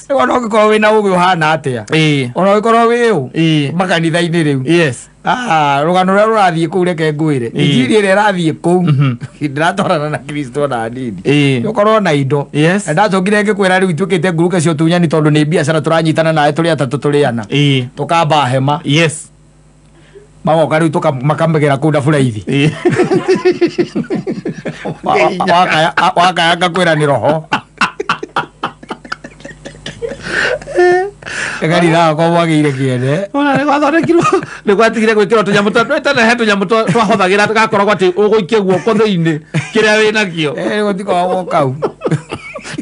Ona ũngĩkorwo wĩna ũgĩ ũhana atĩa, ona ũngĩkorwo wĩ ũ makanitha-inĩ rĩu, rũgano rũrĩa rũrathiĩ kũu, reke ngwĩre, injiri ĩrĩa ĩrathiĩ kũu ndĩratwarana na Kristo na nini. Ũkorwo na indo. Na ndacokire ngĩkwĩra rĩu ituĩkĩte nguruke cia ũtunyani, tondũ nĩ biacara tũranyitana nawe tũrĩ atatũ, tũrĩ ana, tũkamba hema, magoka rĩu makamĩgera kũu na buraithi. Wakaya ngakwĩra nĩ roho ĩgarithaga kwa mwagĩire kĩene. Ona nĩ gwathondekirwo, nĩ gwatigire gwĩkĩrwo tũnyamũ tene, he tũnyamũ twahũthagĩra gakoragwo atĩ ũgũikia guoko thĩinĩ kĩrĩa wĩnakĩo. Gũtikoragwo kau.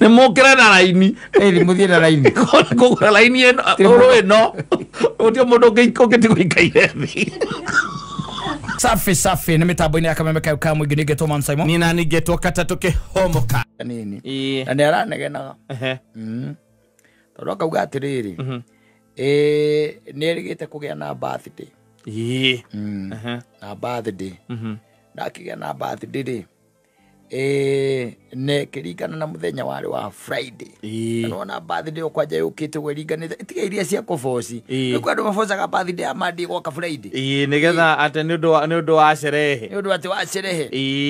Nĩ mũkĩre na raini. Ĩni mũthiĩ na raini. Kũgũra raini ĩno ũrũ ĩno gũtirĩ mũndũ ũngĩtigwo ikaire thĩ. Safi safi, nĩ mĩtambo-inĩ ya Kameme kau ka mũingĩ, nĩngetwo Man Simon. Nĩ nani ngetwo katatũ kĩhomoka. Nini na nĩ aranegenaga tondũ akauga atĩrĩrĩ, nĩ erĩgĩte kũgĩa na birthday. Na birthday, ndakĩgĩa na birthday rĩ, nĩ kĩringana na mũthenya warĩ wa Friday. Na nĩwona birthday ĩyo kwanja yũkĩte ũguo ĩringanĩte, tiga iria cia kũboci. Rĩu andũ mabocaga birthday ya Monday goka Friday. Nĩgetha atĩ nĩ ũndũ wa sherehe. Nĩ ũndũ atĩ wa sherehe.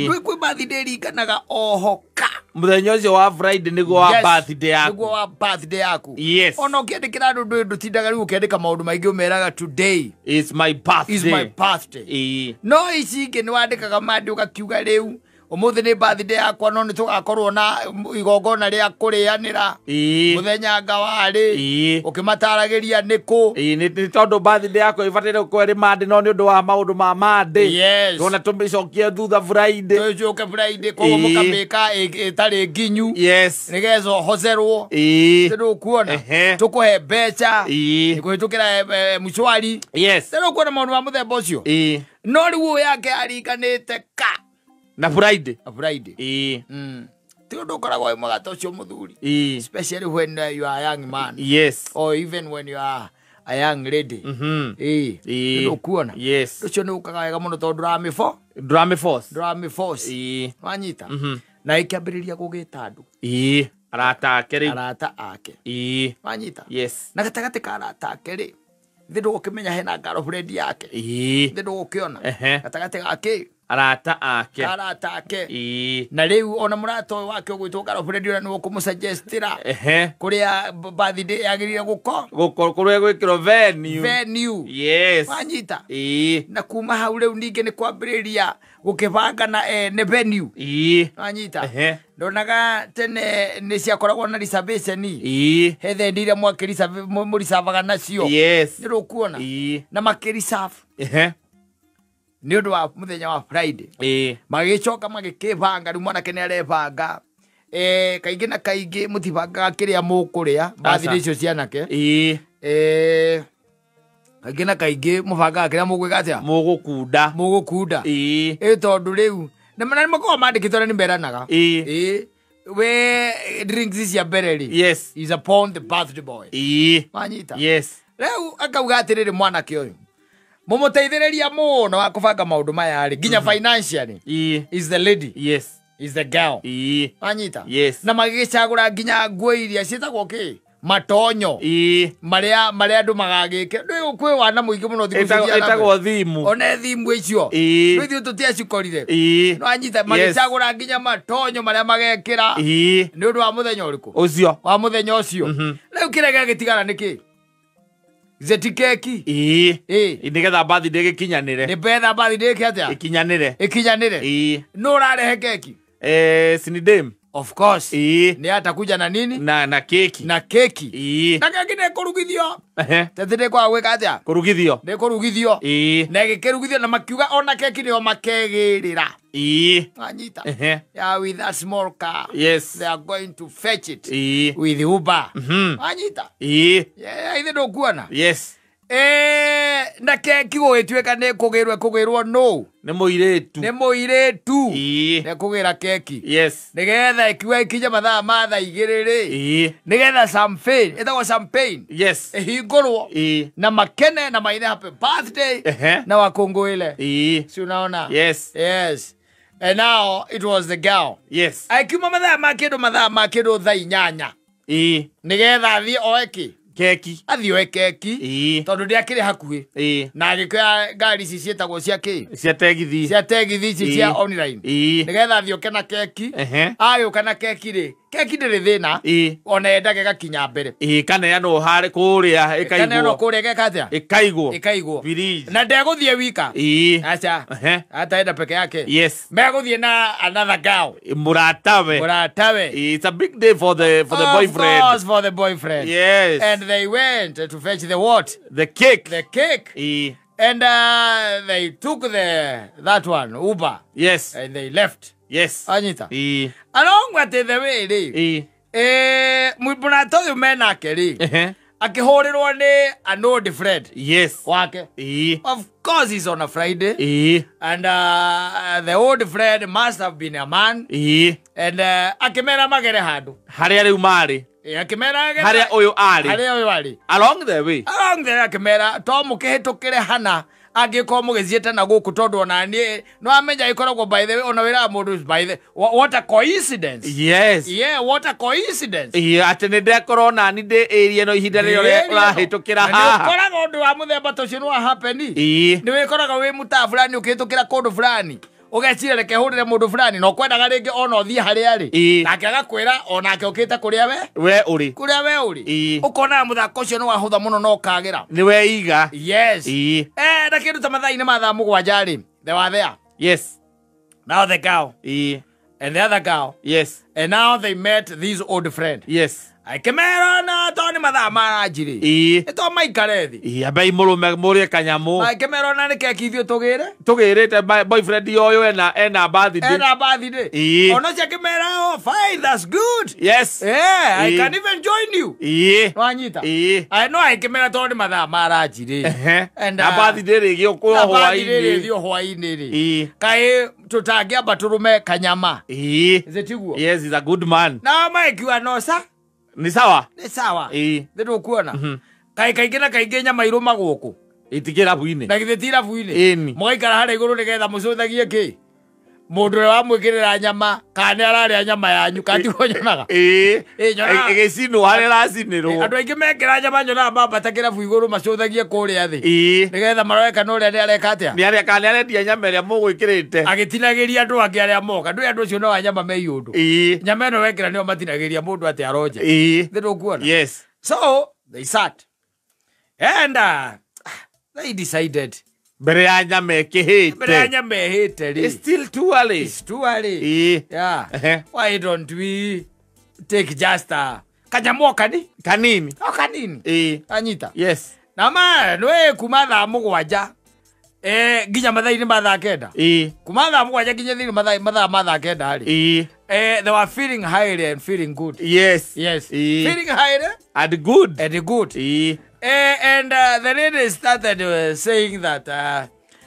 Rĩu kwĩ birthday ĩringanaga oho ka mũthenya ũcio wa Friday nĩguo wa birthday yaku. Nĩguo wa birthday yaku. Ona ũkĩandĩkĩra andũ ndũtindaga rĩu ũkĩandĩka maũndũ maingĩ, ũmeraga today is my birthday. Is my birthday. No ici ingĩ nĩ wandĩkaga Monday ũgakiuga rĩu ũmũthĩ nĩ birthday yakwa, no nĩ tũgakorwo na igongona rĩa kũrĩanĩra mũthenya ngawarĩ, ũkĩmataragĩria nĩkũ. Nĩ tondũ birthday yakwa ĩbataire gũkorwo ĩrĩ Monday, no nĩ ũndũ wa maũndũ ma Monday tuona tũmĩcokie thutha Friday. Tũcoke Friday, koguo mũkamĩka ĩtarĩ nginyu, nĩgetha ũhocerwo. Nĩũkuona tũkũhe mbeca kũhĩtũkĩra mshwari. Nĩũkuona maũndũ ma mũthemba ũcio. No rĩu ũyũ yake aringanĩte ka na Friday. Na Friday. Ti ũndũ ũkoragwo wĩ mwega ta ũcio mũthuri. Especially when you are a young man. Or even when you are a young lady. Nĩũkuona. Ũcio nĩ ũkaga wega mũno tondũ ndũramĩforce. Ndũramĩforce. Wanyita. Na ĩkĩambĩrĩria gũgĩta andũ. Arata ake rĩu. Arata ake. Wanyita. Na gatagatĩ ka arata ake rĩ, thĩ ndũgũkĩmenya hena girlfriend yake. Thĩ ndũgũkĩona. Gatagatĩ gake arata ake. Arata ake. Na rĩu ona mũrata ũyũ wake ũgwĩtwo girlfriend ũrĩa nĩwe ũkũmũsuggestĩra kũrĩa birthday yagĩrĩire gũkorwo. Kũrĩa gwĩkĩrwo venue. Venue. Wanyita. Na kuma hau rĩu ningĩ nĩ kwambĩrĩria gũkĩbanga na ene venue. Wanyita. Ndonaga tene nĩ ciakoragwo na reservation. He thendi iria mũrisavaga nacio. Nĩ rũkuona. Na makĩreserve. Nĩ ũndũ wa mũthenya wa Friday. Magĩcoka magĩkĩbanga, rĩu mwanake nĩ arebanga. Kaingĩ na kaingĩ mũtibangaga kĩrĩa mũkũrĩa birthday icio cianake. Kaingĩ na kaingĩ mũbangaga kĩrĩa mũgwĩka atĩa? Mũgũkunda. Mũgũkunda. Tondũ rĩu na nĩ makoragwo mandĩkĩtwo na nĩ meranaga. We drinks cia mbere rĩ, is upon the birthday boy. Wanyita. Rĩu akauga atĩrĩrĩ, mwanake ũyũ mũmũteithĩrĩria mũno wa kũbanga maũndũ maya rĩ, nginya financially, is the lady. Is the girl. Wanyita. Na magĩgĩcagũra nginya nguo iria ciĩtagwo kĩ? Matonyo. Marĩa andũ magagĩke. Rĩu kwĩ wana mũingĩ mũno thikũ ici ĩtagwo thimu. One thimu icio. Rĩu ithuĩ tũtiacikorire. Wanyita, magĩcagũra nginya matonyo marĩa magekĩra. Nĩ ũndũ wa mũthenya ũrĩkũ? Ũcio. Wa mũthenya ũcio. Rĩu kĩrĩa gĩagĩtigara nĩ kĩ? Zeti keki. Nĩgetha birthday ĩgĩkinyanĩre. Nĩ betha birthday ĩke atĩa? Ĩkinyanĩre. Ĩkinyanĩre. Nũ ũrarehe keki? Sinidem. Of course. Nĩ atakuja na nini? Na keki. Na keki. Na keki nĩ kũrugithio. Tete nĩ kwaga gwĩka atĩa? Kũrugithio. Nĩ kũrugithio. Na ĩgĩkĩrugithio na makiuga ona keki nĩo makegĩrĩra. Wanyita. Yeah, with a small car. They are going to fetch it. With Uber. Wanyita. Yeah, ithe ndũkuona. Na keki gũgĩtuĩka nĩ kũgĩrwo kũgĩrwo nũ? Nĩ mũirĩtu. Nĩ mũirĩtu. Nĩ kũgĩra keki. Nĩgetha ĩkiuga ĩkinye mathaa ma thaa igĩrĩ rĩ. Nĩgetha champagne, ĩtagwo champagne. Ĩhingũrwo. Na makene na maine happy birthday. Na wakũngũĩre. Si unaona? Yes. And now it was the girl. Akiuma mathaa ma kĩndũ thaa 8. Ĩĩ. Nĩgetha athiĩ oe kĩ? Keki. Athiĩ oe keki. Ĩĩ. Tondũ ndĩakĩrĩ hakuhĩ. Ĩĩ. Na agĩkĩoya ngari ici ciĩtagwo cia kĩ? Cia tegithi. Cia tegithi ici cia online. Ĩĩ. Nĩgetha athiĩ oke na keki. Ehe. Agĩũka na keki rĩ, keki ndĩrĩ thĩna. Ĩĩ. Ona yendaga ĩgakinya mbere. Ĩĩ, kaneanwo harĩ kũrĩa Kaneanwo ĩkaigwo. kũrĩa ĩgeka atĩa? Ĩkaigwo. Ĩkaigwo. Fridge. Na ndegũthiĩ wika. Ĩĩ. Aca. Ehe. Ataenda peke yake. Yes. Megũthiĩ na another girl. Mũratawe. Mũratawe. It's a big day for the Of boyfriend. course, for the boyfriend. Yes. And they went to fetch the what? The cake. The cake. Ĩĩ. And they took that one, Uber. Yes. And they left. Yes. Anyita. Ĩĩ. Along with the way rĩ. Ĩĩ. Mũrata ũyũ menake rĩ. Ehe. Akĩhũrĩrwo nĩ an old friend. Yes. Wake. Ĩĩ. Of course he's on a Friday. Ĩĩ. And the old friend must have been a man. Ĩĩ. And akĩmera magere handũ. Harĩa rĩu marĩ. Akĩmera agere. Harĩa ũyũ arĩ. Harĩa ũyũ arĩ. Along the way. Along the way akĩmera to mũkĩhĩtũkĩre hana angĩkorwo mũgĩthiĩte na gũkũ tondũ ona niĩ no amenya ĩkoragwo by the way ona wĩra wa mũndũ by the what a coincidence. Yes. Yeah, what a coincidence. Ĩĩ, atĩ nĩ ndekorwo nani ndĩ area ĩno ihinda rĩrĩa ũrahĩtũkĩra haha. Nĩ ũkoraga ũndũ wa mũthemba ta ũcio nĩ wa happen. Ĩĩ. Nĩ wĩkoraga wĩ mũtaa fulani ũkĩhĩtũkĩra kũndũ fulani. Ũgeciria reke hũrĩre mũndũ fulani na ũkwendaga rĩngĩ ona ũthiĩ harĩa arĩ. Ĩĩ. Nake agakwĩra onake ũkĩte kũrĩa we We ũrĩ. Kũrĩa we ũrĩ. Ĩĩ. Ũkona mũthako ũcio nĩ wahũtha mũno na ũkagĩra. Nĩ weiga. Yes. Ĩĩ. Na kĩndũ ta mathaa-inĩ ma thaa mũgwanja rĩ, they were there. Yes. Now the girl. Ĩĩ. And the other girl. Yes. And now they met this old friend. Yes. Akĩmera na to nĩ mathaa ma ranji rĩ. Ĩĩ. Nĩ to maikare thĩ. Ĩĩ, ambai mũrũme mũrĩe kanyamũ. Akĩmera ona nĩ keki ithuĩ tũgĩre. Tũgĩrĩte boyfriend ũyũ ena birthday. Ena birthday. Ĩĩ. Ona ũcio akĩmera, oh, fine, that's good. Yes. Yeah, I Ĩĩ. can even join you. Ĩĩ. Nwanyita. Ĩĩ. No akĩmera to nĩ mathaa ma ranji rĩ. Ehe. And, Na birthday rĩgĩũkwo na birthday hwaĩ-inĩ. rĩgĩthiĩ hwaĩ-inĩ rĩ. Ĩĩ. Kaĩ tũtangĩamba tũrũme kanyama. Ĩĩ. Is it tiguo? Yes, he's a good man. Na makiuga no sa. Ni sawa? Nĩ sawa. Ĩĩ. Nĩ ndũkuona. Kaĩ kaingĩ na kaingĩ nyama irũmagwo kũ? Itikĩ rabu-inĩ. Na githĩ ti irabu-inĩ? Ĩni. Mũgaikara harĩa igũrũ nĩgetha mũcũthagie kĩ? Mũndũ ũrĩa wamwĩkĩrĩra nyama kana nĩ ararĩa nyama yanyu kana tiguo nyonaga? Ĩĩ. Ĩĩ, nyonaga. Ĩgĩcinwo harĩa ĩracinĩrwo. Andũ aingĩ mekĩra nyama nyonaga mambata kĩrabu igũrũ macũthagie kũrĩa thĩ. Ĩĩ. Nĩgetha marore kana ũrĩa nĩ areka atĩa. Nĩ arĩa kana nĩ arendia nyama ĩrĩa mũgwĩkĩrĩte. Agĩtinagĩria andũ angĩ arĩa moka. Ndũĩ andũ acio no a nyama me iũndũ. Ĩĩ. Nyama ĩno wekĩra nĩo matinagĩria mũndũ atĩ aronje. Ĩĩ. Nĩ ndũkuona? Yes. So they sat. And they decided. Mbere ya nyama ĩkĩhĩte. Mbere ya nyama ĩhĩte rĩ. It's still too early. It's too early. Ĩĩ. Yeah. Ehe. Why don't we take just a kanyamũ kani? Kanini. O kanini. Ĩĩ. Anyita. Yes. Na ma nĩ kuma thaa mũgwanja nginya mathaa-inĩ ma thaa kenda. Ĩĩ. Kuma thaa mũgwanja nginya thĩinĩ mathaa ma thaa kenda rĩ. Ĩĩ. They were feeling highly and feeling good. Yes. Yes. Ĩĩ. Feeling highly and good. And good. Ĩĩ. And the lady started saying that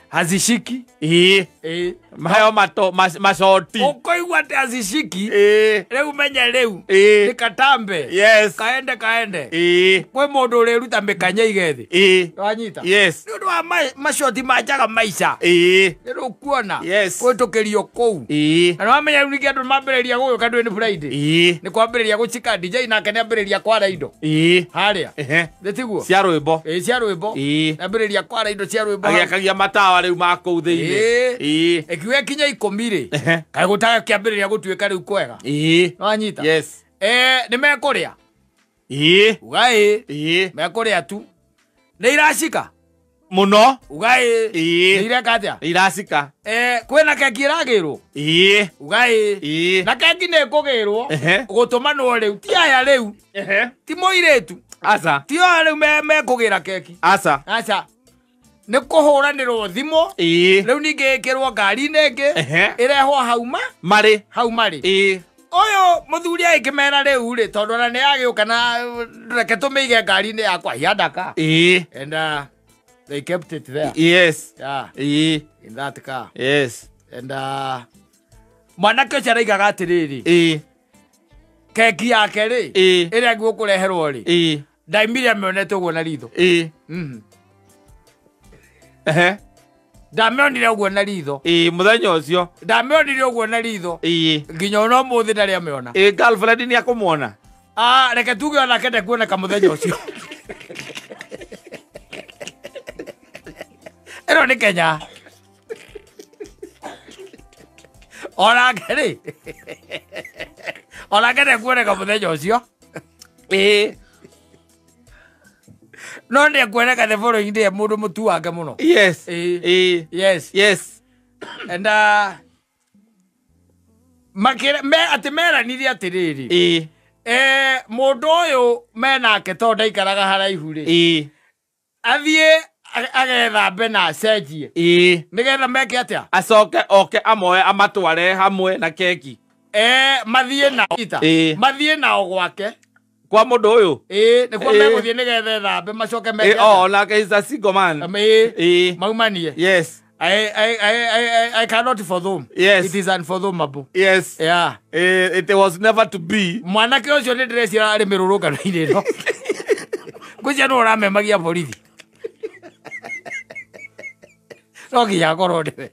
hazishiki. Ĩĩ. Ĩĩ. Mayo mato macoti. Ũkoigua atĩ hazishiki. Ĩĩ. Rĩu menya rĩu. Ĩĩ. Nĩ katambe. Yes. Kaende kaende. Ĩĩ. Kwĩ mũndũ ũrĩruta mĩkanya ige thĩ. Ĩĩ. Wanyita. Yes. Nĩ ũndũ wa macoti manjaga maica. Ĩĩ. Nĩ ndũkuona. Yes. Kũhĩtũkĩrio kũu. Ĩĩ. Na nĩwamenya rĩu ningĩ andũ nĩmambĩrĩria gũgĩũka ndũĩ nĩ Friday. Ĩĩ. Nĩ kwambĩrĩria gũcika DJ nake nĩambĩrĩria kwara indo. Ĩĩ. Harĩa. Ehe. Nĩ tiguo? Cia rwĩmbo. Ĩĩ, cia rwĩmbo. Ĩĩ. Nĩambĩrĩria kwara indo cia rwĩmbo. Agĩakagia matawa rĩu ma kũu thĩinĩ. Ĩĩ. Ĩĩ. Ĩkiuga kinya ikũmi rĩ. Ehe. Kaĩ gũtakĩambĩrĩria gũtuĩka rĩu kwega. Ĩĩ. Nĩwanyita? Yes. Nĩ mekũrĩa? Ĩĩ. Uga ĩĩ. Ĩĩ. Mekũrĩa tu. Nĩ iracika? Mũno. Uga ĩĩ. Ĩĩ. Nĩ ireka atĩa? Nĩ iracika. Kwĩna keki ĩragĩrwo? Ĩĩ. Uga ĩĩ. Ĩĩ. Na keki nĩ ĩkũgĩrwo. Ehe. Gũtũmanwo rĩu. Ti aya rĩu. Ehe. Ti mũirĩtu. Aca. Ti aya rĩu mekũgĩra keki. Aca. Aca. Nĩ kũhũranĩrwo thimũ. Ĩĩ. Rĩu ningĩ ĩkĩrwo ngari-inĩ ĩngĩ. Ehe. Ĩrehwo hau ma? Marĩ. Hau marĩ. Ĩĩ. Ũyũ mũthuri agĩkĩmera rĩu rĩ, tondũ ona nĩ agĩũka na reke tũmĩige ngari-inĩ yakwa. He had a car. Ĩĩ. And they kept it there. Yes. Yeah. Ĩĩ. In that car. Yes. And mwanake ũcio araigaga atĩrĩrĩ. Ĩĩ. Keki yake rĩ. Ĩĩ. Ĩrĩa ngũkũreherwo rĩ. Ĩĩ. Ndaimire amĩonete ũguo na ritho. Ĩĩ. Ehe. Ndamĩonire ũguo na ritho. Ĩĩ, mũthenya ũcio. Ndamĩonire ũguo na ritho. Ĩĩ. Nginya ona ũmũthĩ ndarĩ amĩona. Ĩĩ, girlfriend nĩ akũmuona. Reke tuge onake ndekuoneka mũthenya ũcio. Ĩno nĩ Kenya. Onake rĩ, onake ndekuoneka mũthenya ũcio. No ndekuoneka the following day mũndũ mũtuange mũno. Yes. Yes. Yes. And makĩra me atĩ meranire atĩrĩrĩ. Mũndũ ũyũ menake tondũ ndaikaraga haraihu rĩ. Athiĩ agethambe na acenjie. Nĩgetha meke atĩa? Acoke oke amoe amatware hamwe na keki. Mathiĩ nao. Mathiĩ nao gwake. Kwa mũndũ ũyũ? Nĩkuo megũthiĩ nĩgetha ethambe macoke meke atĩa? Onake is a single man. Maumanie. Yes. I cannot fathom. Yes. It is unfathomable. Yes. Yeah. It was never to be. Mwanake ũcio nĩ ndĩreciria arĩ mĩrũrũngano-inĩ ĩno. Ngwĩciria nĩwe ũramemagia borithi. No nginya akorwo nĩwe.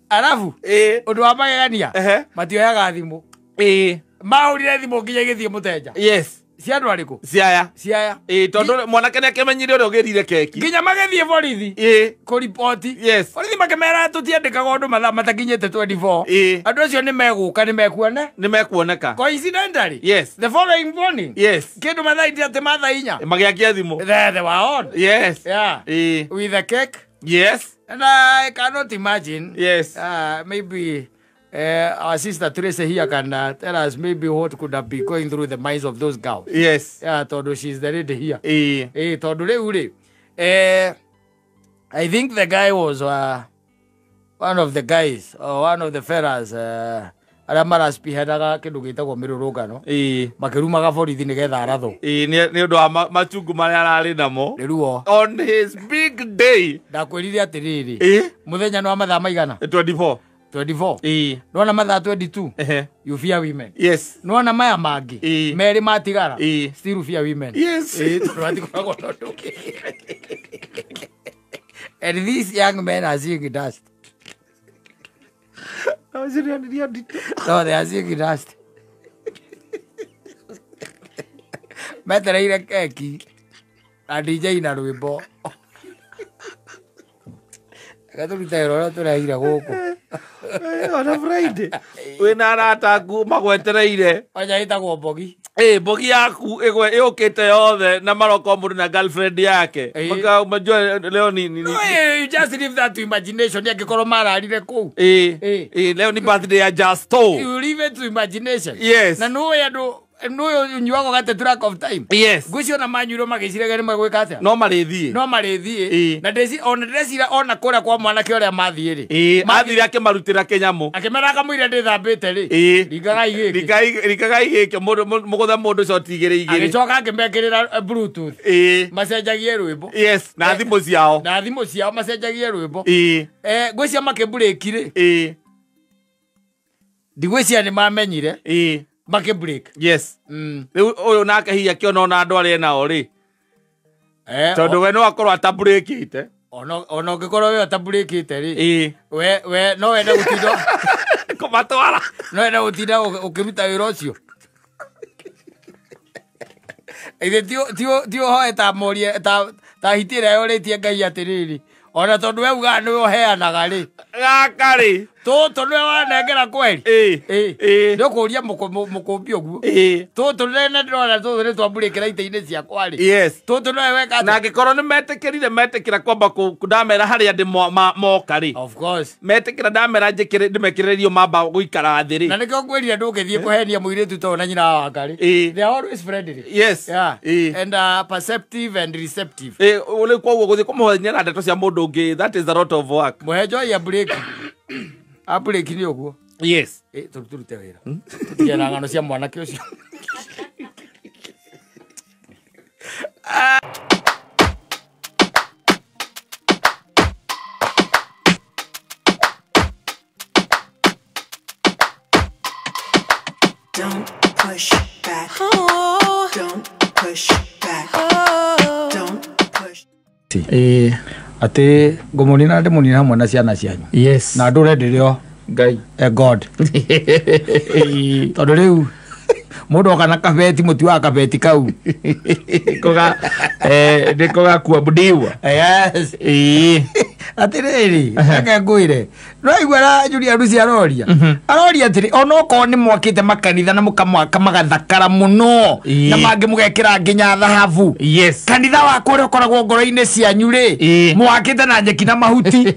Arabu, ũndũ wa magegania, matioyaga thimũ. Mahũrire thimũ nginya ĩgĩthiĩ mũteja. Yes. Cia andũ arĩkũ? Ciaya. Ciaya. Tondũ mwanake nĩakĩmenyire ũrĩa ũgĩrire keki. Nginya magĩthiĩ borithi. Kũriboti. Yes. Borithi makĩmera tũtiandĩkaga ũndũ mathaa matakinyĩte 24. Andũ acio nĩmegũka nĩmekuone. Nĩmekuoneka. Coincidentally. Yes. The following morning. Yes. Kĩndũ mathaa atĩ ma thaa inya. Magĩakia thimũ. There they were on. Yes. Yeah. With a cake. Yes. And I cannot imagine. Yes. Maybe our sister Tracy here can tell us maybe what could have been going through the minds of those girls. Yes. Yeah, todo she's the lady here. Todo le. I think the guy was one of the guys or one of the fellas arĩa maraspihenaga kĩndũ gĩtagwo mĩrũrũngano. Makĩrumaga borithi nĩgetha arathwo. Nĩ ũndũ wa machungu marĩa ararĩ namo. Nĩ ruo. On his big day. Ndakwĩrire atĩrĩrĩ. Mũthenya nĩ wa mathaa maigana? 24. 24. Nona mathaa 22. You fear women. Yes. Nona maya mangĩ. Merĩ matigara. Still fear women. Yes. And these young men are seeing dust. No, they are seeing dust. Metereire keki na DJ na rwĩmbo. Gatũrute wĩra ũrĩa tũrehire gũkũ. Ona Friday wĩna arata aku magwetereire. Kwanja ĩtagwo Mbogi. Mbogi yaku ĩũkĩte yothe na maroka mũndũ na girlfriend yake. Maka leo ni You just leave that to imagination angĩkorwo mararire kũu. Leo ni birthday ya Justo. You leave it to imagination. Yes. Na nũĩ andũ nũĩ ũnyuaga gate track of time. Yes. Ngwĩciria ona manyuirwo magĩciraga nĩ magwĩka atĩa? No marĩthiĩ. No marĩthiĩ. Na ona ndĩrecira ona kũrĩa kwa mwanake ũrĩa mathiĩ rĩ. Athire akĩmarutĩra kĩnyamũ. Akĩmera akamũira ndĩthambĩte rĩ. Ringagai gĩkĩ. Ringagai gĩkĩ mũgũthe mũndũ coti igĩrĩ igĩrĩ. Agĩcoka akĩmekĩrĩra Bluetooth. Macenjagie rwĩmbo. Yes. Na thimũ ciao. Na thimũ ciao macenjagie rwĩmbo. Ngwĩciria makĩmburĩki rĩ. Ndigwĩciria nĩ mamenyire. Make break. Yes. Rĩu ũyũ nake hihi akĩona ona andũ arĩa nao rĩ. Tondũ we no akorwo atabreakĩte. Ona ũngĩkorwo we atabreakĩte rĩ. We no wende gũtinda kũmatwara. No wende gũtinda ũkĩruta wĩra ũcio. Ithe ti ũhoe ta morie ta hiti ĩrĩa yorĩtie Ngai atĩrĩrĩ. Ona tondũ we ugaga nĩwe ũheanaga rĩ. Gaka rĩ. Tũtũ nĩwe wanengera kweri. Nĩ ũkũria mũkũmbi ũguo. Tũtũ nĩ ndĩrona tũtũ nĩ twamburĩkĩra itĩ-inĩ ciakwa rĩ. Yes. Tũtũ nĩwe weka atĩa? Na angĩkorwo nĩ metĩkĩrire metĩkĩra kwamba ndamera harĩa ndĩ moka rĩ. Of course. Metĩkĩra ndamera njĩkĩre ndĩmekĩrĩrio mamba gũikara thĩ rĩ. Na nĩkĩo ngwĩrire ndũngĩthiĩ kũhenia mũirĩtu ta ũyũ na nyina wa Wangari. They are always friendly. Yes. Yeah. And perceptive and receptive. Rĩu koguo gũthiĩ kũmũhenia na ndeto cia mũndũ ũngĩ, that is a lot of work. Mũhe njohi ya break. Abureki nĩ ũguo. Yes. Tũrute wĩra. Tũtige na ng'ano cia mwanake ũcio. Don't push back. Oh. Don't push back. Oh. Don't push. Atĩ ngũmũnina ndĩmũnina hamwe na ciana cianyu. Yes. Na ndũre ndĩrĩo Ngai. God. Tondu riu mundu oka na kabeti muti wa kabeti kau. Koga niko kuabudiwa. Yes. Atiriri reke ngwire no igua Julia Rusi aroria aroria atiri onokorwo ni mwakite makanitha na mukamwaka magathakara muno na mangi mugekira nginya thahabu. Yes. Kanitha wakwa uria ukoragwo ngoro-ini cianyu ri mwakite na nyeki na mahuti.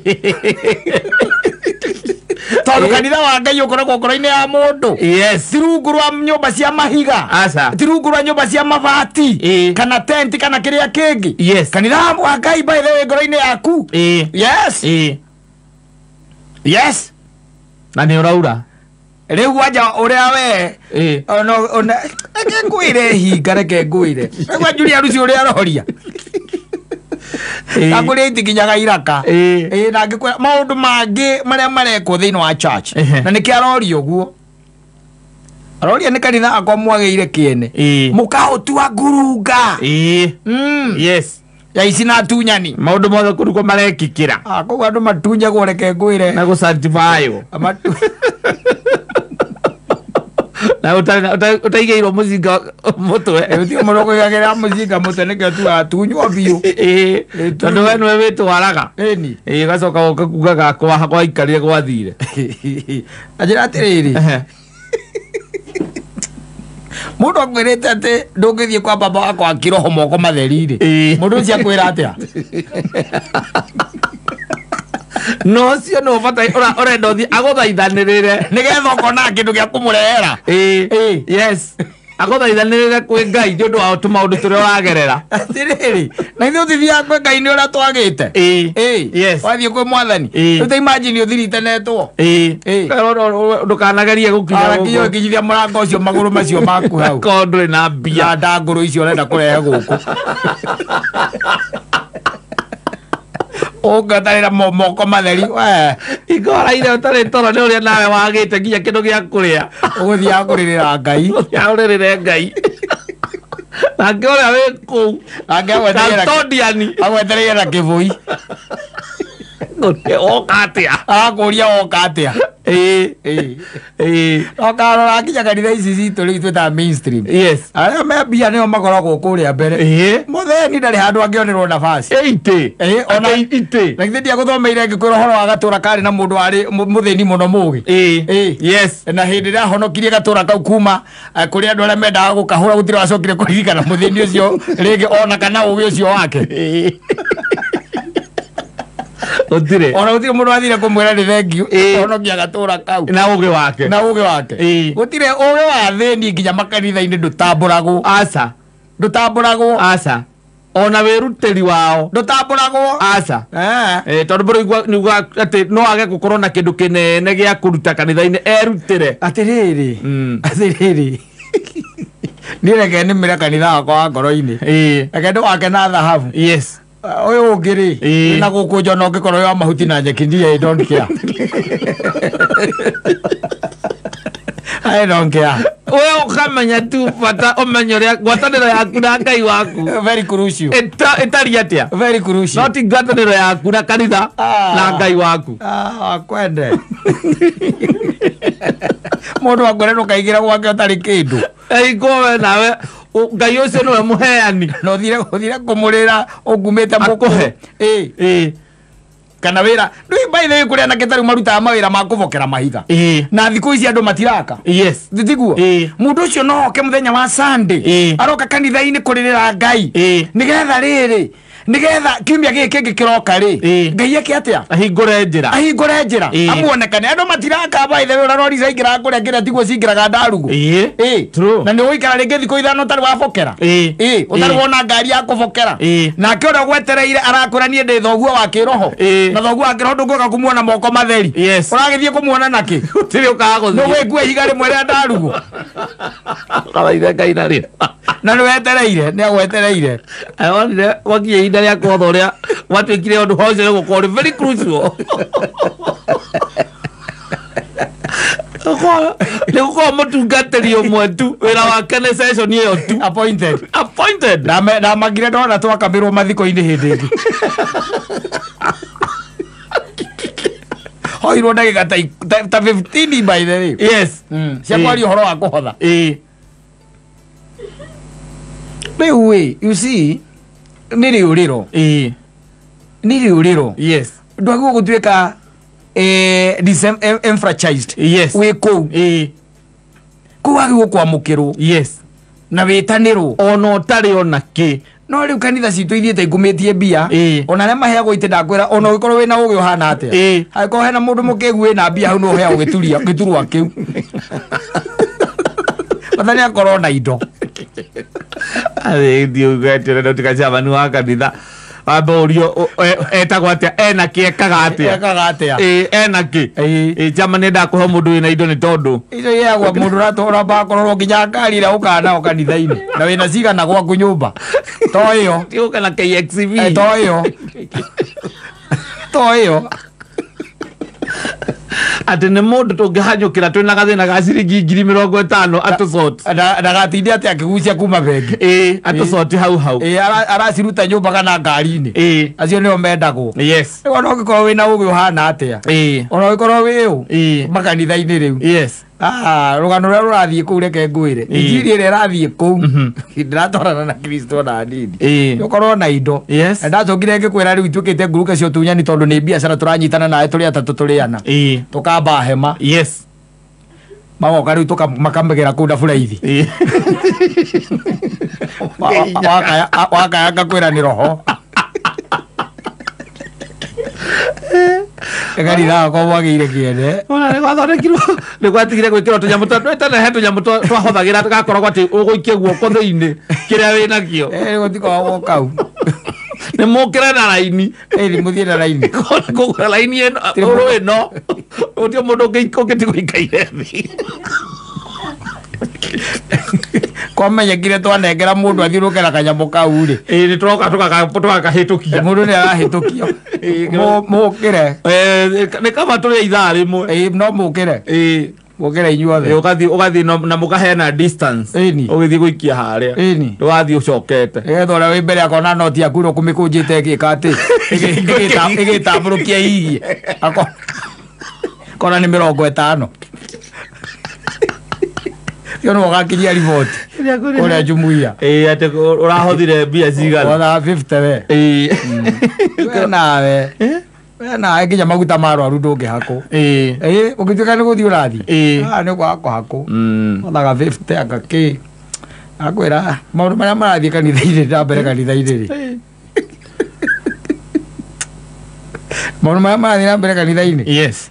Tondu kanitha wa Ngai ukoragwo ngoro-ini ya mundu. Yes. Ti rungu rwa nyumba cia mahiga. Aca. Ti rungu rwa nyumba cia mabati kana tenti kana kiria kingi. Yes. Kanitha wa Ngai by the way ngoro-ini yaku. Yes. Yes. Na ni uraura. Riu wanja uria we ono ona reke ngwire hinga reke ngwire. Riu Julia Rusi uria aroria. Akuri itikinyaga iraka. Na ngikwira maundu mangi maria marekwo thiini wa church. Na niki aroria uguo. Aroria ni kanitha akwa mwageire kiene. Mukahutua ngurunga. Yes. Ya ici na atunyani. Maundu mothe kundu ko marekikira. Koguo andu matunyagwo reke ngwire. Na gusanctifywo. Na utaigeirwo mucinga mutwe. Gutire mundu ukuigagira mucinga mutwe nikio tugaga tunywo biu. Tondu we niwe witwaraga. Ĩni. Ugacoka uka kuga gakwa gwaikarire gwathire. Anjira atiriri. Mundu akwirite ati ndungithie kwa baba wakwa kiroho moko matheri-ri. Mundu ucio akwira atia? No cio no bata urenda uthie aguthaithanirire nigetha ukona kindu gia kumurehera. Yes. Aguthaithanirire kwi Ngai ni undu wa tumaundu turia uragerera. Atiriri na ithuĩ ũtithiaga kwĩ Ngai nĩ ũrĩa twagĩte. Yes. Wathiĩ kwĩ mwathani. Rĩu ta imagine ũthirite netwo. Ndũkanagerie gũkinya gũkũ. Ũkinyithia mũrango ũcio magũrũ macio maku hau. Korwo ndũrĩ na mbia. Na ndangũrũ icio ũrenda kũrehe gũkũ. Ũngatarĩra moko matheri we. Ikoraire ũtarĩ toro nĩ ũrĩa nawe wagĩte nginya kĩndũ gĩa kũrĩa. Ũgũthiaga kũrĩrĩra Ngai. Ũthiaga ũrĩrĩre Ngai. Nake ũrĩa wĩ kũu. Nake agwetereire na kĩbũi. Woka atĩa? Agakũria woka atĩa? Ũkarora nginya kanitha ici citũ rĩu twĩtaga mainstream. Yes. Arĩa me mbia nĩo makoragwo kũrĩa mbere. Mũtheni ndarĩ handũ angĩonerwo nafasi. Itĩ. Ona itĩ. Na githĩ ndiagũthomeire ngĩkwĩra ũhoro wa gatũra karĩ na mũndũ warĩ mũthĩni mũno mũgĩ. Yes. Na hĩndĩ ĩrĩa ahonokirie gatũra kau kuma kũrĩ andũ arĩa mendaga gũkahũra gũtirĩ wacokire kũririkana mũthĩni ũcio rĩngĩ ona kana ũgĩ ũcio wake. Gũtirĩ. Ona gũtirĩ mũndũ wathire kũmwĩra nĩ thengiũ honokia gatũra kau. Na ũgĩ wake. Na ũgĩ wake. Gũtirĩ ũgĩ wa thĩni nginya makanitha-inĩ ndũtambũragwo. Aca. Ndũtambũragwo. Aca. Ona wĩrutĩri wao ndũtambũragwo. Aca. Tondũ bũrũ nĩuga atĩ no age gũkorwo na kĩndũ kĩnene gĩa kũruta kanitha-inĩ erutĩre. Atĩrĩrĩ. Atĩrĩrĩ. Niĩ reke nĩmĩre kanitha wakwa wa ngoro-inĩ. Reke ndũwake na thahabu. Yes. Ũyũ ũngĩ rĩ na gũkũ nja ona ũngĩkorwo wa mahuti na nyeki ndiye I don't care. I don't care. We ũkamenya tu bata ũmenye ũrĩa ngwatanĩro yaku na Ngai waku. Very crucial. Ĩtariĩ atĩa? Very crucial. No ti ngwatanĩro yaku na kanitha na Ngai waku. Kwende. Mũndũ akwĩra ndũkaigĩra gwake ũtarĩ kĩndũ. Ĩngũwe nawe Ngai ũcio nĩwe mũheani. Na ũthire kũmũrĩra ũngumĩte Akũhe. Kana wĩra rĩu by the way kũrĩ anake ta rĩu marutaga mawĩra ma kũbokera mahiga. Na thikũ ici andũ matiraka. Yes. Tiguo? Mũndũ ũcio no oke mũthenya wa Sunday. Aroka kanitha-inĩ kũrĩrĩra Ngai. Nĩgetha rĩrĩ nigetha kiumia gĩkĩ kĩngĩ kĩroka rĩ Ngai eke atĩa? Ahingũre njĩra. Ahingũre njĩra. Amuonekane. Andũ matiraka by the way ũrarori caingĩraga kũrĩa kĩrĩa tiguo cingĩraga ndarugũ. Na nĩ ũgũikara rĩngĩ thikũ ithano ũtarĩ wabokera. Ũtarĩ wona ngari ya kũbokera. Nake ũrĩa ũgwetereire arakwĩra niĩ ndĩ thoguo wa kĩroho. Na thoguo wa kĩroho ndũngĩũka kũmuona moko matheri. Ũragĩthiĩ kũmuona nakĩ? Gũtirĩ ũkaga gũthiĩ. Nĩũgĩkua ihiga rĩmwe rĩa ndarugũ. Ũgathaithe Ngai narĩo. Na nĩwetereire, nĩagwetereire. Onire gwakinya ihinda rĩa kwotha ũrĩa gwatuĩkire ũndũ ũcio nĩ gũkorwo ũrĩ very crucial. Nĩ gũkorwo mũtungatĩri ũmwe tu wĩra wake nĩ session ĩyo tu. Appointed. Appointed. Ndamakire ndona twakambĩrwo mathiko-inĩ hĩndĩ ĩngĩ. Hoirwo ndagĩka ta 15 by the way. Yes. Cia kwaria ũhoro wa kũhotha. Rĩu ĩ, you see, nĩ rĩũrĩro. Nĩ rĩũrĩro. Yes. Ndwagĩrĩirwo gũtuĩka disenfranchised. Yes. Wĩ kũu. Kũu wagĩrĩirwo kwamũkĩrwo. Yes. Na wĩtanĩrwo. Ona ũtarĩ ona kĩ. No rĩu kanitha citũ ithiĩte ikumĩtie mbia. Ona arĩa maheagwo itĩ ndakwĩra ona ũngĩkorwo wĩna ũgĩ ũhana atĩa. Angĩkorwo hena mũndũ mũkĩgu wĩna mbia hau no ũheagwo gĩturwa kĩu. Bata nĩ akorwo na indo. Thiĩ ũgetĩre chairman wa kanitha. Wambe ũrio etagwo atĩa, ena kĩ, ekaga atĩa. Ekaga atĩa. Ena kĩ. Chairman nĩ ndakũhe mũndũ wĩna indo nĩ tondũ. Indo iheagwo mũndũ ũratwara akorwo nginya ngari ĩrĩa ũkaga nayo kanitha-inĩ. Na wĩna cigana gwaku nyũmba. To ĩyo. Ti ũka na KXV. To ĩyo. To ĩyo. Atĩ nĩ mũndũ tũngĩhanyũkĩra twĩna gathĩna ga ciringi 50,000 atũcoti. Ndagatinde atĩ akĩgucia kuma bengi. Atũcoti hau hau. Araciruta nyũmba kana ngari-inĩ. Acio nĩo mendagwo. Yes. Rĩu ona ũngĩkorwo wĩna ũgĩ ũhana atĩa. Ona ũngĩkorwo wĩ ũ. Makanitha-inĩ rĩu. Yes. Rũgano rũrĩa rũrathiĩ kũu reke ngwĩre. Injiri ĩrĩa ĩrathiĩ kũu ndĩratwarana na Kristo na nini. Ũkorwo na indo. Yes. Na ndacokire ngĩkwĩra rĩu ituĩkĩte nguruka cia ũtunyani tondũ nĩ biacara tũranyitana nawe tũrĩ atatũ tũrĩ ana. Tũkamba hema. Yes. Magoka rĩu makamegera kũu ndabura-ithi. Wakaya ngakwĩra nĩ roho. Kanitha wakwa mwagĩire kĩene. Ona nĩ gwathondekirwo nĩ gwatigire gwĩkĩrwo tũnyamũ he tũnyamũ twahothagĩra gakoragwo atĩ ũgũikia guoko thĩinĩ kĩrĩa wĩnakĩo. Gũtikoragwo kau. Nĩ mũkĩre na raini. Nĩ mũthiĩ na raini. Kũgũra raini ĩno ũrũ ĩno gũtirĩ mũndũ ũngĩtigwo aikaire thĩ. Kwamenyekire twanengera mũndũ athiũrũke na kanyamũ kau rĩ. Nĩ tũroka tũgakahĩtũkia. Mũndũ nĩ arahĩtũkio. Mũkĩre. Nĩ kaba tũrĩ ithaa rĩmwe. No mũkĩre. Mũkĩre inyuothe. Ũgathiĩ na mũkaheana distance. Ũgĩthiĩ gũikia harĩa. Ndũgathiĩ ũcokete. Nĩgetha ũrĩa wĩ mbere akona noti yaku ũrĩa ũkũmĩkũnjĩte ĩgĩka atĩ ĩgĩtambũrũkia hihi. Akona nĩ 50. Yo no gakinyia riboti kũrĩa jumuiya. Atĩ ũrahothire mbia cigana. Hothaga 50 we. We nawe. We nawe nginya maguta ma arwaru ndũngĩhakwo. Ũngĩtuĩka nĩ gũthiĩ ũrathiĩ. Nĩ kwaga kũhakwo. Hothaga 50 anga kĩ. Akwĩra maũndũ marĩa marathiĩ kanitha-inĩ na mbere kanitha-inĩ rĩ. Maũndũ marĩa marathiĩ na mbere kanitha-inĩ. Yes.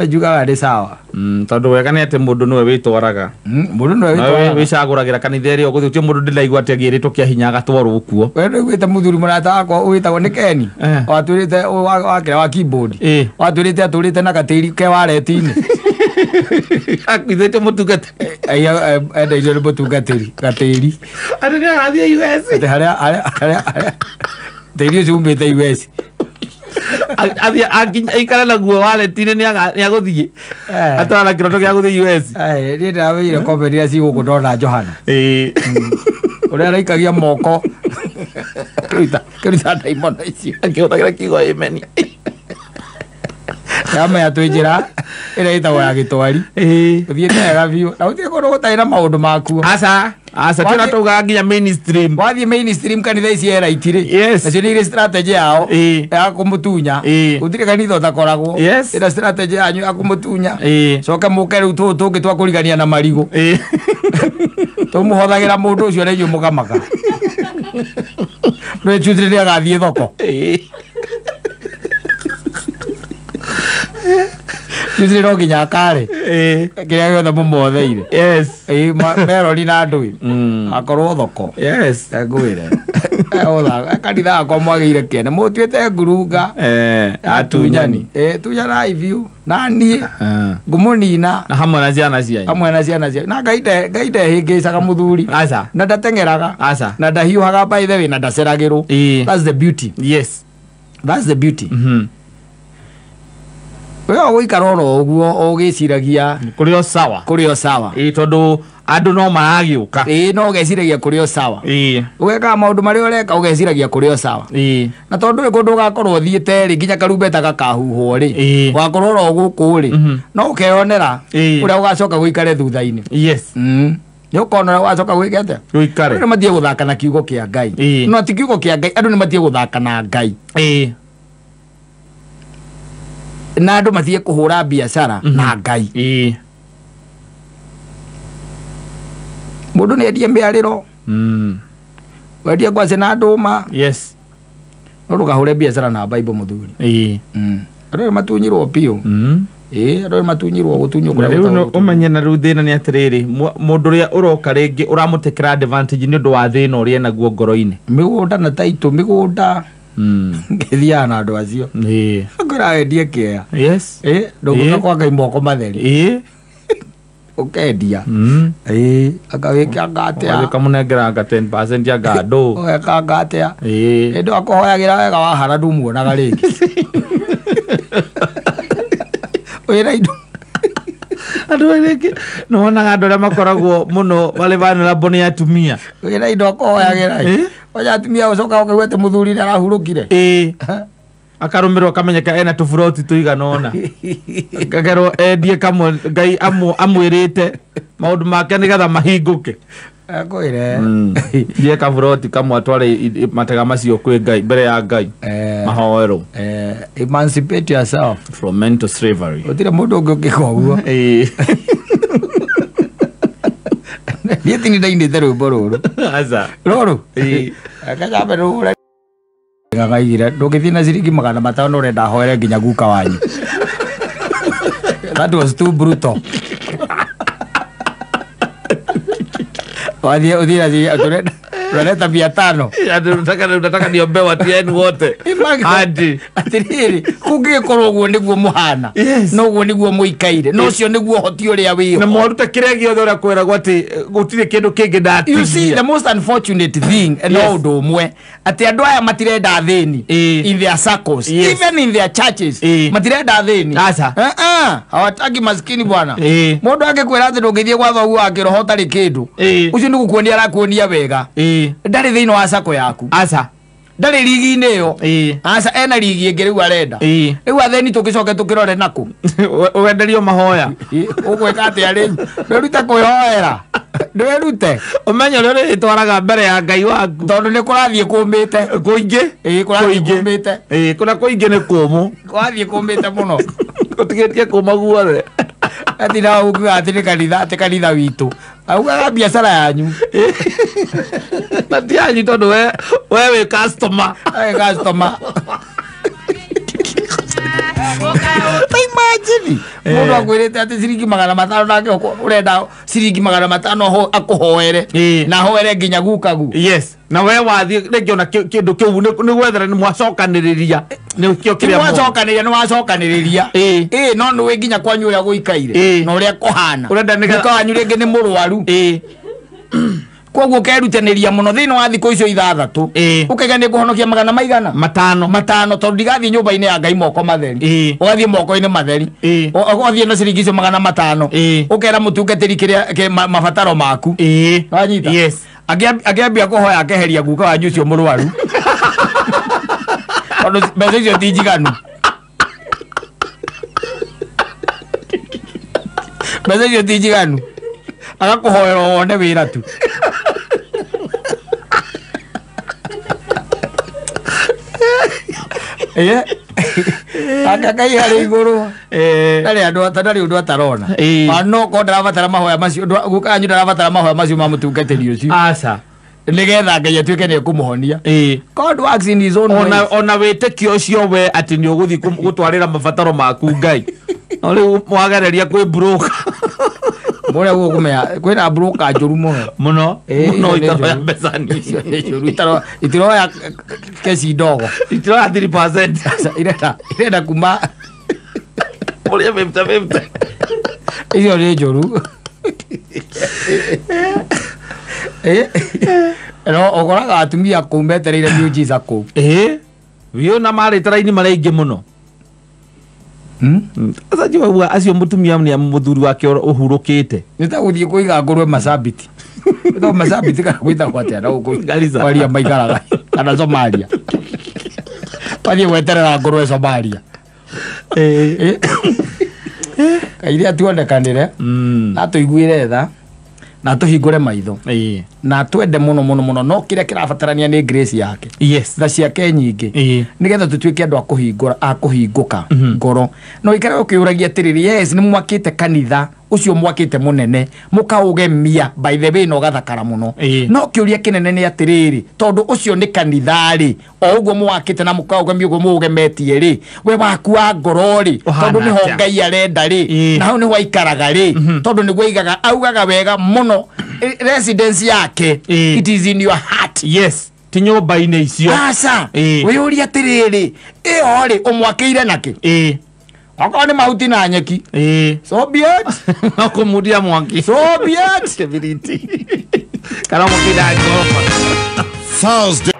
Njugaga nĩ sawa. Tondũ wega nĩ atĩ mũndũ nĩwe wĩtwaraga. Mũndũ nĩwe wĩtwaraga. Wĩcagũragĩra kanitha ĩrĩa ũgũthiĩ. Gũtirĩ mũndũ ndĩraigua atĩ agĩrĩtwo kĩa hinya agatwarwo kuo. We nĩũiguĩte mũthuri mũrata wakwa wĩtagwo nĩ Ken. Watwĩrĩte wakĩra wa keyboard. Watwĩrĩte atũrĩte na gatĩri ke wareti-inĩ. Akuithĩte mũtungatĩri. Endeirio nĩ mũtungatĩri gatĩri. Atĩ nĩ agathiĩ US. Atĩ harĩa tĩri ũcio umĩte US. Athiĩ aikara naguo wallet-inĩ nĩ agũthiĩ. Atwara kĩroto gĩa gũthiĩ US. Niĩ ndĩrawĩire comedy iria ci gũkũ ndona Johana. Ũrĩa araikagia moko. Kĩruta ndaimono icio. Akĩhũthagĩra kiugo amen. Ndamenya twĩ njĩra ĩrĩa ĩtagwo ya gĩtwari. Ũthiĩte wega biũ. Na gũtirĩ kũndũ gũtarĩ na maũndũ makuo. Aca. Aca tũrĩa taugaga nginya mainstream. Wathiĩ mainstream kanitha ici erite rĩ. Yes. Nacio nĩ irĩ strategy yao ya kũmũtunya. Gũtirĩ kanitha ũtakoragwo. Yes. Ĩna strategy yanyu ya kũmũtunya. Coke mũke rĩu tũũ tũngĩ twa kũrigania na marigũ. Tũmũhothagĩra mũndũ ũcio na inyuĩ mũkamaka. Nĩ Tuesday nĩ agathiĩ thoko. Tuesday no nginya akare. Kĩrĩa gĩothe mũmotheire. Yes. Merori na andũ akorwo thoko. Yes. Ngwĩre. Kanitha wakwa mwagĩire kĩene mũtuĩte ngurunga. Atunyani. Tunyanai biũ. Na niĩ ngũmũnina. Na hamwe na ciana cianyu. Hamwe na ciana cianyu. Na Ngai ndehĩngĩcaga mũthuri. Aca. Na ndateng'eraga. Aca. Na ndahiũhaga by the way na ndaceragĩrwo. That's the beauty. Yes. That's the beauty. We ũgũikara oro ũguo ũgĩciragia kũrĩ o sawa. Kũrĩ o sawa. Tondũ Andũ no maragĩũka. Ĩĩ no ũgeciragia kũrĩ o sawa. Ĩĩ. Ũgekaga maũndũ marĩa ũreka ũgeciragia kũrĩ o sawa. Ĩĩ. Na tondũ ndũrĩ kũndũ ũgakorwo ũthiĩte rĩ nginya karumbeta gakahuhwo rĩ. Ĩĩ. Ũgakorwo oro gũkũ rĩ. No ũkeyonera ũrĩa ũgacoka gũikare thutha-inĩ. Yes. Nĩ ũkona ũrĩa ũgacoka gwĩka atĩa? Gũikare. Andũ nĩ matige gũthaka na kiugo kĩa Ngai. No ti kiugo kĩa Ngai, andũ nĩ matige gũthaka na Ngai. Ĩĩ. Na andũ matige kũhũra biacara na Ngai. Ĩĩ. Mũndũ nĩ endie mĩarĩro. Wendie ngwacĩ na ndũma. Yes. No ndũkahũre biacara na Bible mũthuri. Ĩĩ. Andũ nĩ matunyirwo biũ. Ĩĩ, andũ nĩ matunyirwo gũtunywo kũrĩa rĩu gũtagwo. Ũmenye na rĩu thĩna nĩ atĩrĩrĩ, mũndũ ũrĩa ũroka rĩngĩ ũramũtekera advantage nĩ ũndũ wa thĩna ũrĩa enaguo ngoro-inĩ. Mĩgũnda na taitũ mĩgũnda. Ngĩthiaga na andũ acio. Ĩĩ. Ngwĩra wendie kĩea. Yes. Ĩĩ, ndũgũka kwa Ngai moko matheri. Ĩĩ. Ũkendia. Ĩĩ, akawĩkanga atĩa? Ũgathiĩ ũkamũnengera anga 10% ya ngandũ. Ũgekanga atĩa? Ĩĩ. Ĩndũ akũhoyagĩra wega wahara ndumuonaga rĩngĩ. Wĩra indo. Andũ rĩngĩ nĩ wonaga andũ arĩa makoragwo mũno marĩ vulnerable nĩ atumia. Wĩra indo akũhoyagĩra. Oya atumia ũcoka ũkaigua atĩ mũthuri nĩ arahurũkire. Ĩĩ. Akarũmĩrwo akamenyeka ena tũburoti tũigana ũna. Akagerwo endie kamwe Ngai amwĩrĩte maũndũ make nĩgetha mahingũke. Akwĩre. Ndie kaburoti kamwe atware matega macio kwĩ Ngai mbere ya Ngai. Mahoerwo. Emancipate yourself from mental slavery. Gũtirĩ mũndũ ũngĩ ũngĩka ũguo. Ĩĩ. Niĩ ti nĩ ndainĩte rwĩmbo rũrũ. Aca. Rũrũ? Ĩĩ. Kacambe rũhũre. Gagaigire ndũngĩthiĩ na ciringi 500 ũrenda hoere nginya guka wanyu. That was too brutal. Wathiĩ ũthiĩ na ciringi ũrenda 500. Nataka niombe watu yenu wote. Hadi. Atĩrĩrĩ, kũngĩgĩkorwo ũguo nĩguo mũhana. No ũguo nĩguo mũikaire. No ũcio nĩguo ũhoti ũrĩa wĩho. Na mwaruta kĩrĩa gĩothe ũrĩa kwĩragwo atĩ gũtirĩ kĩndũ kĩngĩ ndatigia. You see, the most unfortunate thing no ũndũ ũmwe atĩ andũ aya matirenda athĩni in their circles, even in their churches, matirenda athĩni. Aca. Hawataki maskini bwana. Mũndũ angĩkwĩra atĩ ndũngĩthiĩ gwa thoguo wa kĩroho ũtarĩ kĩndũ, ũcio nĩ gũkuonia arakuonia wega. Ndarĩ thĩinĩ wa sako yaku. Aca. Ndarĩ rigi-inĩ ĩyo. Aca, ena rigi ĩngĩ rĩu arenda. Rĩu athĩni tũgĩcoke tũkĩrore nakũ. Ũwenderio mahoya. Ũgwĩka atĩa rĩu? Ndwĩrute kwĩhoera. Ndwĩrute. Ũmenye ũrĩa ũrĩtwaraga mbere ya Ngai waku. Tondũ nĩ kũrathiĩ kũmĩte. Kũingĩ. Ĩĩ, kũrathiĩ kũmĩte. Ĩĩ, kũrĩa kũingĩ nĩ kũmũ. Kũrathiĩ kũmĩte mũno. Gũtigĩtie kũma guothe. Ati na ũkiuga atĩ nĩ kanitha, atĩ kanitha witũ. Augaga biacara yanyu. Na ti yanyu tondũ we wĩ customer. We customer. Ta imagine mũndũ akwĩrĩte atĩ ciringi 500 nake ũrenda ciringi 500 akũhoere na ahoere nginya gukagu. Yes. Na we wathiĩ rĩngĩ ona kĩndũ kĩu nĩ gwethera nĩ mwacokanĩrĩria. Nĩkĩo kĩrĩa mwacokanĩrĩria, nĩ wacokanĩrĩria. Ĩĩ, no nĩũĩ nginya kwanyu ũrĩa gũikaire na ũrĩa kũhana. Ũrenda nĩgetha guka wanyu rĩngĩ nĩ mũrwaru. Koguo ũkerutanĩria mũno thĩinĩ wa thikũ icio 6 ũkaiga nĩ ngũhonokia magana maigana? Matano. Matano, tondũ ndigathiĩ nyũmba-inĩ ya Ngai moko matheri. Ũgathiĩ moko-inĩ matheri. Ũgathiĩ na ciringi icio 500. Ũkera mũtungatĩri kĩrĩa mabataro maku. Wanyita? Yes. Akĩambia kũhoya akeheria guka wanyu ũcio mũrwaru. Tondũ mbeca icio ti njiganu. Mbeca icio ti njiganu. Agakũhoera wone wĩra tu. Akakai harĩ igũrũ. Ndarĩ andũ ndarĩ ũndũ atarona. No korwo ndarabatara mahoya macio, guka wanyu ndarabatara mahoya macio ma mũtungatĩri ũcio. Aca. Nĩgetha Ngai atuĩke nĩ ekũmũhonia. God works in his own ways. Ona wĩtĩkio ũcio we atĩ nĩ ũgũthiĩ gũtwarĩra mabataro maku Ngai. No rĩu mwagereria kwĩ broker. Mũrĩa gũkũmenya kwĩna broker njũru mũno. Mũno. Mũno itaroya mbeca nini. Itiroya keci ndogo. Itiroya 3%. Irenda kuma Mũrĩa 50-50. Icio nĩ njũru. No ũkoraga atumia kũu metereire miujiza kũu. Biũ na marĩte raini marĩ aingĩ mũno. Sasa jua acio mutumia ni muthuri wake uhurukite. Nĩ ta gũthiĩ kũiga ngũrwe Masabiti. Gwĩtagwo Masabiti kana gwĩtagwo atĩa na gũkũ Garissa. Kwaria maikaraga kana Somalia. Wathiĩ gweterera ngũrwe Somalia. Kaire atuonekanĩre na tũiguĩre tha na tũhingũre maitho na twende mũno mũno mũno, no kĩrĩa kĩrabatarania nĩ grace yake. Yes. Tha ciake nyingĩ nĩgetha tũtuĩke andũ a kũhingũra, a kũhingũka ngoro. No ikare ũkĩũragia atĩrĩrĩ, yes, nĩ mwakĩte kanitha ũcio mwakĩte mũnene mũkaũgemia, by the way, na ũgathakara mũno. No kĩũria kĩnene nĩ atĩrĩrĩ, tondũ ũcio nĩ kanitha rĩ, o ũguo mwakĩte na mũkaũgemia ũguo mũũgemetie rĩ, we waku wa ngoro rĩ, Ũhana tondũ nĩho atĩa? Ngai arenda rĩ, na hau nĩho aikaraga rĩ, tondũ nĩguo aigaga, augaga wega mũno, residence yake, it is in your heart. Yes. Ti nyũmba-inĩ icio. Aca, wĩyũrie atĩrĩrĩ, ĩyo rĩ ũmwakĩire nakĩ? Okorwo nĩ mahuti na nyeki, so be it. No kũmundia mwaki. So be it. Kĩbiriti. Kana mũkĩnda ngoroba. Thursday.